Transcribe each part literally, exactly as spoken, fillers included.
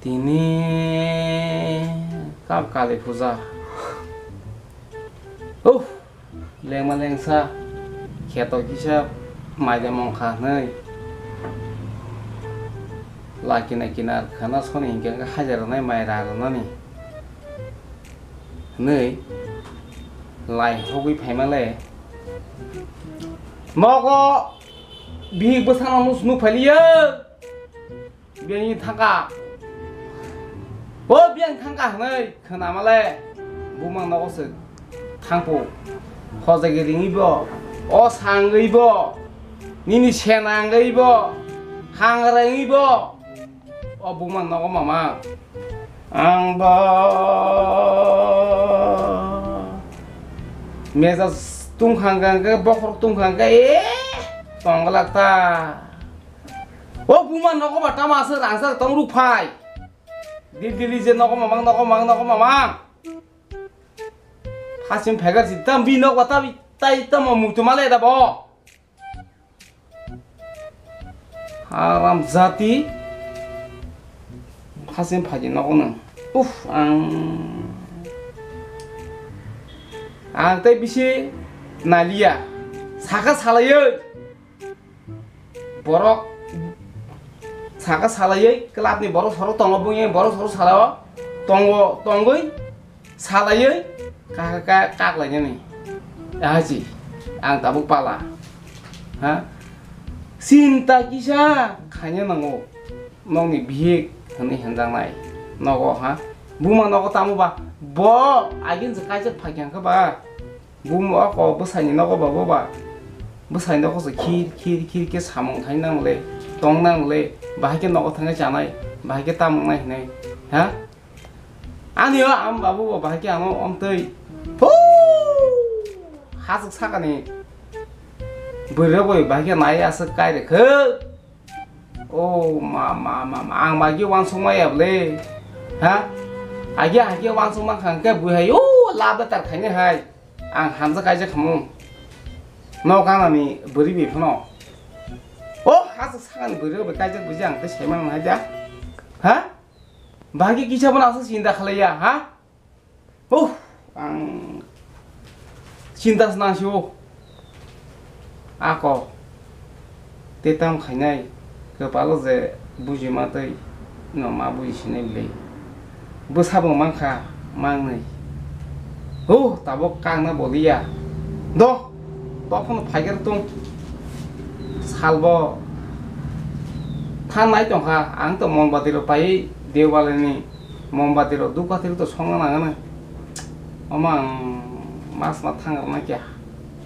Tini kal kali puja. Uff, lengma lengsa kheto kisa mai de mongkha hwnwi. Lakina kinar khana soni hinkhe hajar rwnai mai ra rwnani. Hwnwi lai hogwi phaimale. Nogo bihik bwsano nus nuk phailiya. Biyangni thangkha. O biyang thangkha hwnwi khwnamale buma nogo se thangpo. Hojagi ringwi bo, o sangwi bo, nini senangwi bo, hangrangwi bo. O buma nogo mama. Ang ba mejaj tungkhang kang khe, bokhorok tungkhang khe, eh, tongglak ta. O buma nogo ba tama aswk rangchak tong ruk phai. Dil dili je nogo mamang, nogo mamang, nogo mamang. Hasim phegar si tam bi nogo tabi tai tamo mutu male da bo. Haram jati. Hasim phaji nogo nang. Uff, ang, ang tei bisi naliya. Saka salayoi. Borok saka salayoi, club ni borok sorok tongo, bungni borok sorok salao tongo, tongoi. Salaiwi ka, ka, kaklainani. Ahachi, ang tabuk pala. Ha? Sinta kisa khaina nango. Nokni bihik hwnwi hwnjaknai. Nogo, ha? Buma nogo tamo ba? Bo agin se kaisa phaikha khe ba? Buma oko bwsaini nogo ba bo ba? Bwsai nogo se khir, khir, khir khe samung khai nang le, tong nang le, bahai khe nogo thangwi chanai, bahai khe tamung nai hinai. Ha? Ani o am babu bo bahai khe ano omtwi. Huu! Hasuk sakani. Bwrwi rok bai bahai khe nai aswk kai rwkhe. O ma, ma, ma, ma, ang bai khe wansuk maya bwle. Ha? Agi hai khe wansuk mankha hwnkhe bwihai o lab da tar khainai hai. Ang hamjak kaijak khamu. No kanani bwrwi bai phano. O hasuk sakani bwrwi rok bai kaijak buji ang tei sai manai da. Ha? Bahai khe kisa bono aswk chinta khlaiya, ha? Uff, ang chinta se nang sio. Ako tei tamo khainai kwpalo je bujima tei no ma buji sinai bwle. Bwsabo mankha mangnwi. Huh, tabuk kangna boliya. Do, dophano phaigar tung. Salbo thanai tongkha, ang to monbati rok paiwi Dewali ni monbati rok, dupkati rok to songna nangani. Omo ang mas ma thang rwna kya.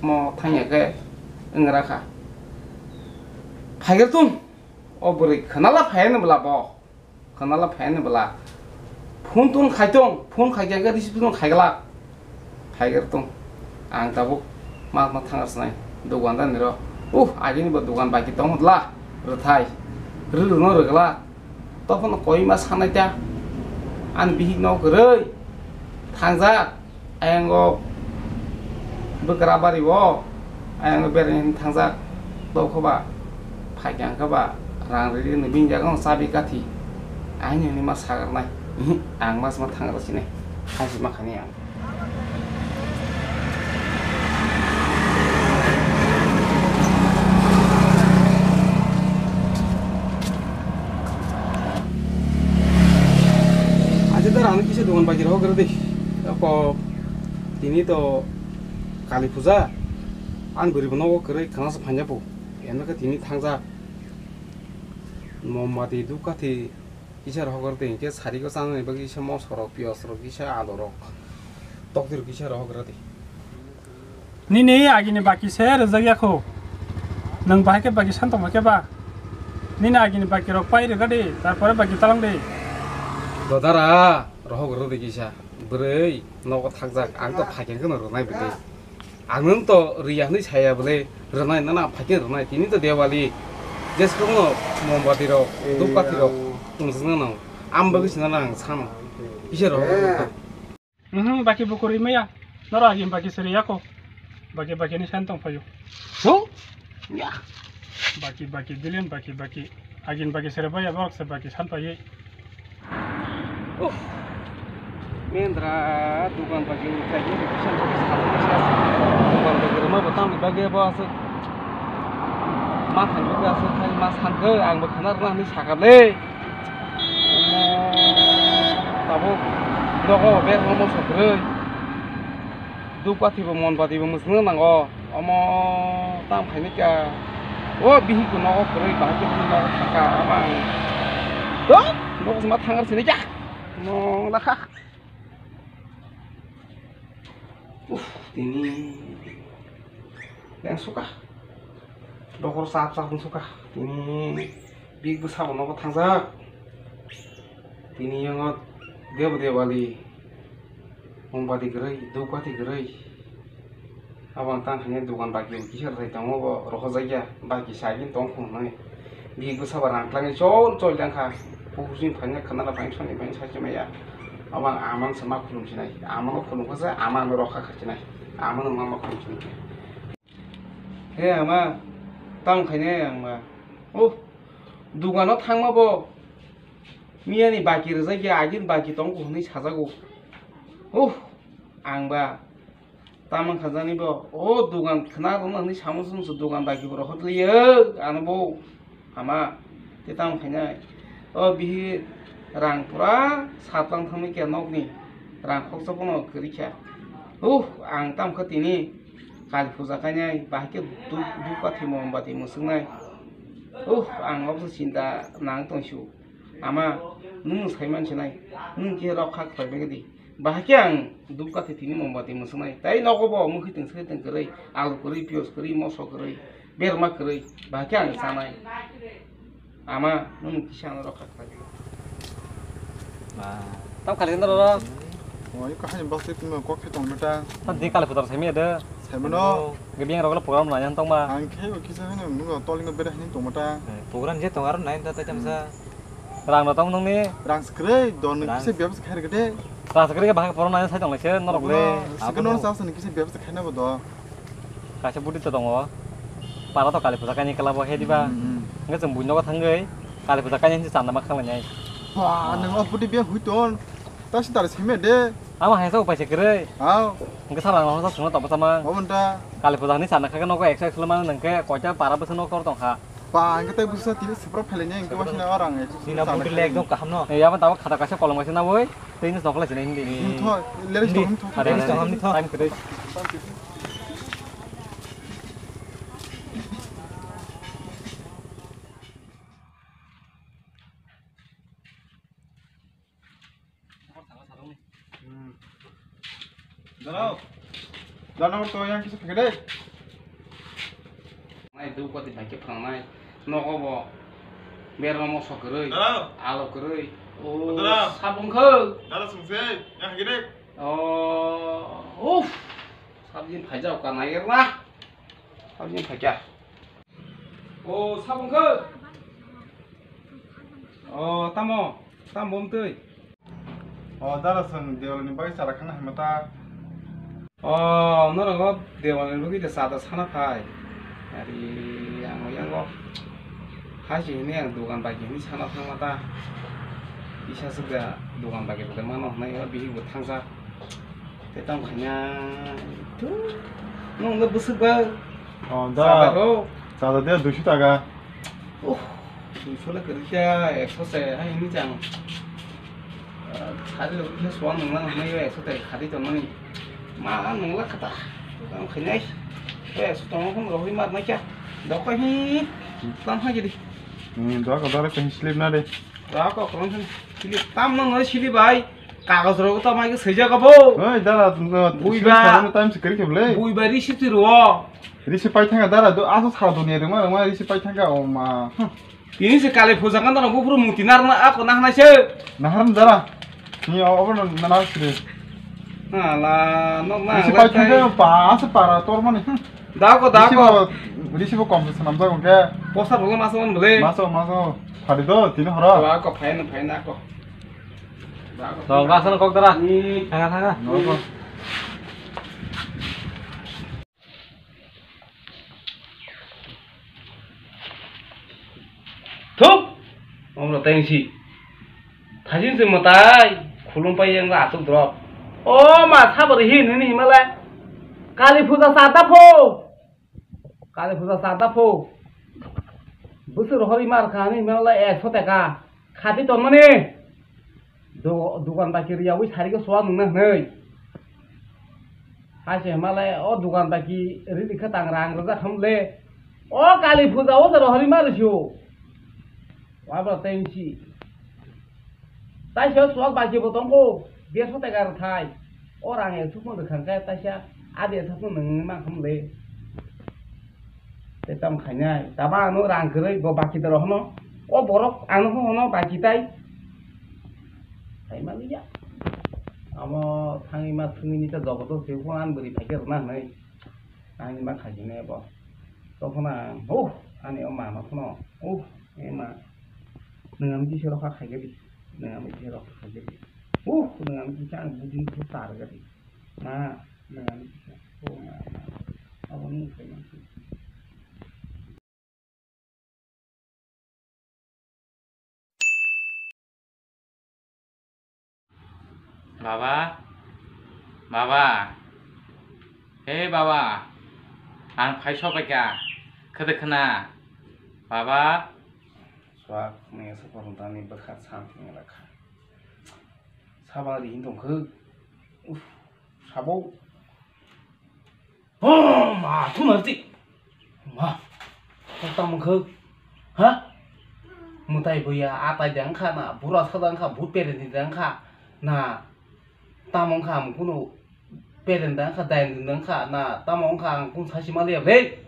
Mo thangya khe wng rakha. Phaigar tung. O bwrwi khwnala phaiya ni bwla bo. Khwnala phaiya ni bwla. Phone tong khai tong, phone khai khe receive tong khai glak. Phaigar tong. Ang tabuk ma ma thangar sinai. Dogan da niro. Uh, agini bo dogan baki tong dla. Rwthai. Rwrwno rwgla. Tophano koi ma sanai ta. Ani bihik no kwrwi. Thangjak. Ayang o bwkra bari o, ayang o bereng thangjak tokho ba, phaikhe ang khe ba rang riri ni bini jaga no chabi kathi, aini hwnwi ma sagarnai, ihi, ang mas ma thangra sini, hai se ma khani ang. Aje dar ang kisa dogan bagi rok gre de, ko Tini to Kali Puja, ani bwrwi bo nogo kwrwi khwnasa phainjapo. Eno khe tini thangjak. Mombati, dhupkathi kisa rohor twi hinkhe sari o chanani bagwi kisa moso rok, piyaj rok, kisa alu rok, tokti rok kisa rohor twi. Nini agini baki se rwjak ya kho. Nwng bahai khe baki san tongma khe ba? Nini agini baki rok pai rwga di, tarpore baki talang di. Dodara, rohor rw di kisa. Bwrwi nogo thakjak, ang to phaikhe kheno rwnai bwle. Ang nwng to rwya hwnwi saya bwle, rwnai nana phaikhe rwnai, tini to Dewali. Jesukno mombati rok, dhupkathi rok tongjakna nang. Am bagwi sina nang sano. Kisa rohor rw di. Mhm, baki bo kwrwi maya. Noro agin baki sere yako. Baki baki ni san tong phayo. Ho? Ya. Baki baki dilen baki baki. Agin baki sere baya borok se baki san paye. Uff. Mendra dukan bagi utai ni bisan bagi satu bisan. Dukan bagi rumah batang bagi apa asik. Mata juga asik hai mas hangke ang bekhanar lah ni sakale. Tabuk dogo ber romo sokre. Duk pati bo mon pati bo musung nango. Omo tam khaini kha. O bihik bo nogo kwrwi, bahai khe bini nogo thangkha, ama ang. Dot! Nogo sima thangar sini kha. Nong lakha. Uff, tini. Yang suka. Dokor sap sap suka. Tini bihik bo sabo nogo thangjak. Tini yango debo debali. Mombati kwrwi, duk bati kwrwi. Abo ang tang khaina dukan baki kisa rwthai tongo, bo rohorjakya, baki sagini tong khum hwnwi. Bihik bwsa ba rang twlangwi chol chol tang kha. Pukursni phaina khwnala phaina soni phaina sachi maya. Abo ang amang se ma khulum sinai. Amang no khulum kha se, amang no rokha kha sinai. Amang no ma ma khulum sinai. He ama, tang khaina ang ma. Oh, dukano thangma bo. Miyani baki rwjakya, agini baki tong kho hwnwi sajago. Oh, ang ba. Tamang khajani bo, o dugan khna rwna hwnwi samo chwng se dugan dagi bo rohor liya, ano bo ama te tamang khainai. O bihi rang pura satlang thangwi khe nokni rang khoksa bono kwrwi kha. Uh, ang tam kha tini kali puja khainai, bahai khe dup dup kathi mombati mwswngnai. Uh, ang obwsa chinta nang tongsu. Ama, nwng sai man sinai, nwng khe rok kha khlai bagwi di. Bahai khe ang dup kathi tini mombati mwswngnai. Tai nogo bo mwkhwtwng swkhe tong kwrwi, alu kwrwi, piyaj kwrwi, moso kwrwi, berma kwrwi. Bahai khe ang chanai. Ama, nwng kisa ano rok kha khlai. Ba, tam khali no rok. O, iko hani bas twi tongma kok khe tong mata. Tam di kali putar sai maya de. Sai mano. Ge biang rok program nai tong ma. Ang khe o kisa hani nwng tolino bere hani tong mata. Program je tong aro nai ta ta chamsa. Rang no tong nungni. Rang skrei don kisa bebas khair gede. Rang skrei bahai porong nai sai tong lai se norok le. Sikno sa sani kisa bebas khaina bo do. Kaisa budi to tongo. Para to kali puja kaini kala bo he diba. Nge chwng bui nogo thangwi kali puja kaini hinsi chanda ma khanglai nai. Ba nang o budi be hui ton. Ta si tar sime de. Ama hai sa upai se kwrwi. Hao. Nge sa rang no sa sungno tong sama. Omonta. Kali puja ni chanda kha nogo eksa eksa mano nang khe koita para bwsa nok tor tong kha. Ba, ang khe tei busa tini sipra phailai ni, ang khe wasina orang, eh, nina sana buti le ekdom kaham no. Eh, yaban tabo khata kaisa kolom kaisa naboi, tei nokla sini hindi. Hum tho, leris tong hum tho. Leris tong hum tho. Time kwrwi. Darao. Darao to yang kisa phege dei. Nai du koti bai ke phangnai. Nogo bo. Berma moso kwrwi. Darao. Alo kwrwi. O darao. Sabung kho. Darao sungse. Yang phege dei. O. Uff. Sabjin phaijao ka nai erla. Sabjin phaikya. O, sabung khe. O, tamo, tamo bumtwi. O, dara chwng Dewalni bagwi chara khana hai mata. O, norok o Dewalni bagwi de chada sana phai. Ari, ang yango haisi hini ang dogan bai hini sana thang mata. Isa sukda dogan bai de mano hwnwi o bihik bo thangsa. Te tamo khaina. Nung le bwswk ba. O, da. Chada ro. Chada de duiso taka. Oh, duiso le kwrwi kha, ekso se, hai hini chang. Khari rok khe suan nung lang hwnwi ekso taka khari tong mani. Ma nung la khata. Tamo khainai. Ekso tong phone rok hoi mar nai kha. Dok kha hi. Tam ha gidi. Hmm, dok dok khe slip na de. Dok ko kon slip. Tam nang slip bai. Kagoj rok to mai swijak abo. Oi, dara, no, buiba. Time se kiri kebele. Buiba risi tiro. Risi pai thanga dara, do aso sa dunia rema rema risi pai thanga o ma. Hm. Tini se kali puja kan dara bufru muti nar na ako nah nai se. Naharam dara. Ni o obo na na sire. Ala, no na. Risi pai thanga pa asa para tor mani. Hm. Dako, dako. Risi bo, risi bo kom se sanam jago ke. Posa rolo maso on bole. Maso, maso. Phari do, tini horo. Dako, phaina, phaina ko. Dong, kasano kok dara. Hmm. Thanga, thanga. Nogo. Thuk! Omro tengsi. Thajin se mwtai khulum pai yang asuk drop. O ma sabari hi nini himalai. Kali puja sata pho. Kali puja sata pho. Busur hori mar khani himalai ekso taka. Khati ton mani. Do-, dukan baki riyawi sari ko suwa nungna hnai. Hai se himalai o dukan baki ri dikha tang rang rajak hamle. O kali puja o jaro hori mar sio. Wabra tensi. Taisa swak baki bo tongo, deso taka rwthai. O rang ya sukma rwkhang khe taisa adi ya sukma nang mang kham le. Te tam khainai, taba ano rang kwrwi bo baki doro hwno. O borok ano hwno baki tai. Tai maliya. Amo thangwi ma thwngwi ni ta joboto se phone an bwrwi phai khe rwna hwnwi. Ani ma khaijinai bo. Tokhono ang, huh, ani o mama phano, uh, ema. Nwng ani kisa rokha khaigadi. Nwng ani kisa rokha khaigadi. Uh, nwng ani kisa ang budin khu tar gadi. Ma, nwng ani kisa. Oh, ma, ma. Abo nwng khaimang. Baba, baba, he baba, ang phai sobaikha, khede khna, baba. Swak ni saparung tani bwkha sam thwng lakha. Saba ri hin tongkhu. Uff, sabo. Oh, ma, thumar ti. Ma. Tamo khe. Ha? Mutai boya, atai dang kha na, bura sa dang kha, but peren di dang kha. Na, tamo kha, kuno peren dang kha, dai dang kha, na, tamo kha, kun sa si mali ya, bre.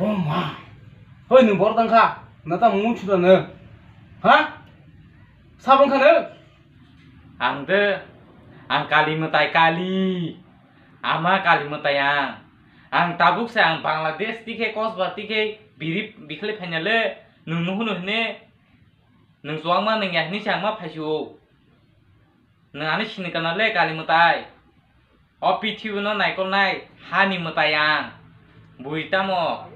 Oh, ma. Hoi, ni bor dang kha. Na, tamo mun chuda ne. Ha? Sabang kha ne? Ang de, ang kali mutai kali. Ama kali mwtai ang. Ang tabuk se ang Bangladesh tikhe kosba tikhe biri bikhlai phaina le nwng nuhunu hine nwng chuwakma nwng ya hini se ang ma phaisio. Nwng ani sini kana le kali mwtai. O pithibi no naikolnai hani mwtai ang. Bui tamo,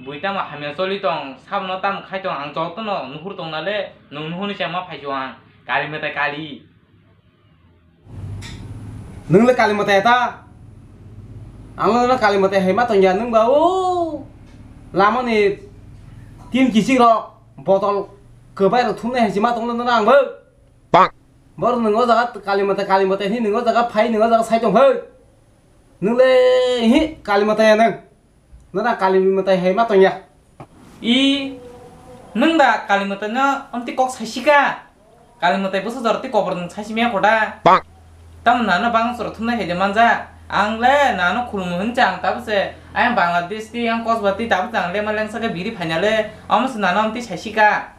bui tamo hamya choli tong, sabono tamo khai tong ang jotono nuhur tong na le nwng nuhuni se ang ma phaisio ang kali mwtai kali. Nwng le kali mwtai ta? Ang le kali mwtai hai ma tongya nwng ba o lama ni tin kichik rok botol kwbai rok thumnai hai se ma tong le nwng ang bo. Bang. Bor nwng o jaga kali mwtai kali mwtai hi nwng o jaga phai nwng o jaga sai tong phai. Nwng le hi kali mwtai ya nwng. Nana kali mwtai hai ma tongya. I, nwng da kali mwtai no omti kok saisika. Kali mwtai bwsa jora ti kobor nwng saisi maya koda. Bang. Tamo nano bang sora thumnai hai de manja. Ang le nano khulumu hincha ang tabse. Ayang Bangladesh ti, ayang Kosba ti, tabse ang le maleng saka biri phaina le. Omo se nano omti saisika.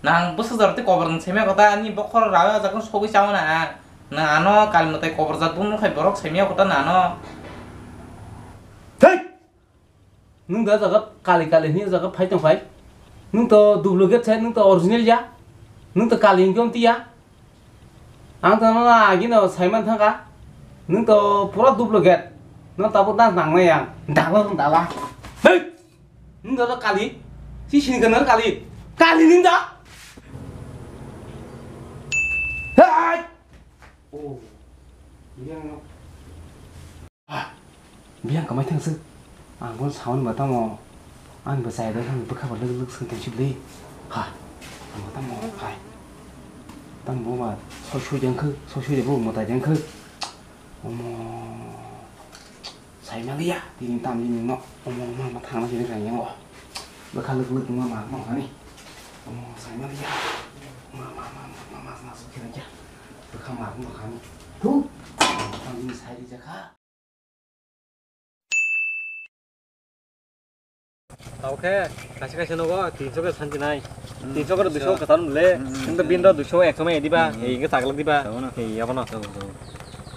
Nang bwsa jora ti kobor nwng saimaya koda, ani bokhoro rawi o jaga sogwi chawi na ang. Nwng ano kali mwtai kobor jat bumung khai borok saimaya koda nano. Thik! Nwng da jaga kali kali hini jaga phai tong phai. Nwng to duplicate se, nwng to original ya. Nwng to kali hini omti ya. Ang to no agi no saiman thangka. Nwng to pura duplicate. No tabuk na nang na yang. Dala dala. Thik! Nwng da kali. Si sini kana kali. Kali nwng da. Hai! Oh. Iya no. Ah, biyang kamai thang sih. Ang bon sawan ba tamo. Ang ba saya dah bwkha ba lek lek sing tang sibli. Ha. Ang ba tamo hai. Tamo ba so shu jang khe, so shu jang bo mata jang khe. Omo. Saimaliya, tini tamni nino omo ma ma thangna sini kang yango. Bwkha lwk lwk ma ma ma hani. Omo saimaliya. Ma ma ma ma ma ma ma sukhe na kya. Bwkha ma ma hani. Tu. Tamni sai di jakha. Tao khe kaisa kaisa nogo tinso khe santi nai. Tinso khe duiso kwtal mole. Kintu bini rok duiso ekso mai diba. Ei hingke chakla diba. Ei abono.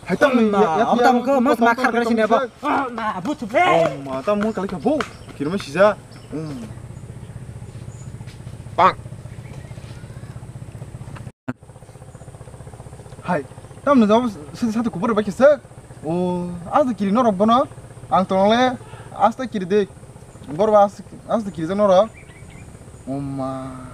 Hai tam ni ya, ya, ya, tam ko mas ma khar kare sini abo. Ma butu be. Oh, ma tam mo kali ka bo. Kirma sija. Bang. Hai, tamni jawab sini satu kubur bai kisa. O, asta kiri norok bono. Ang tongle asta kiri de. Borba asta kiri jang norok. Oma.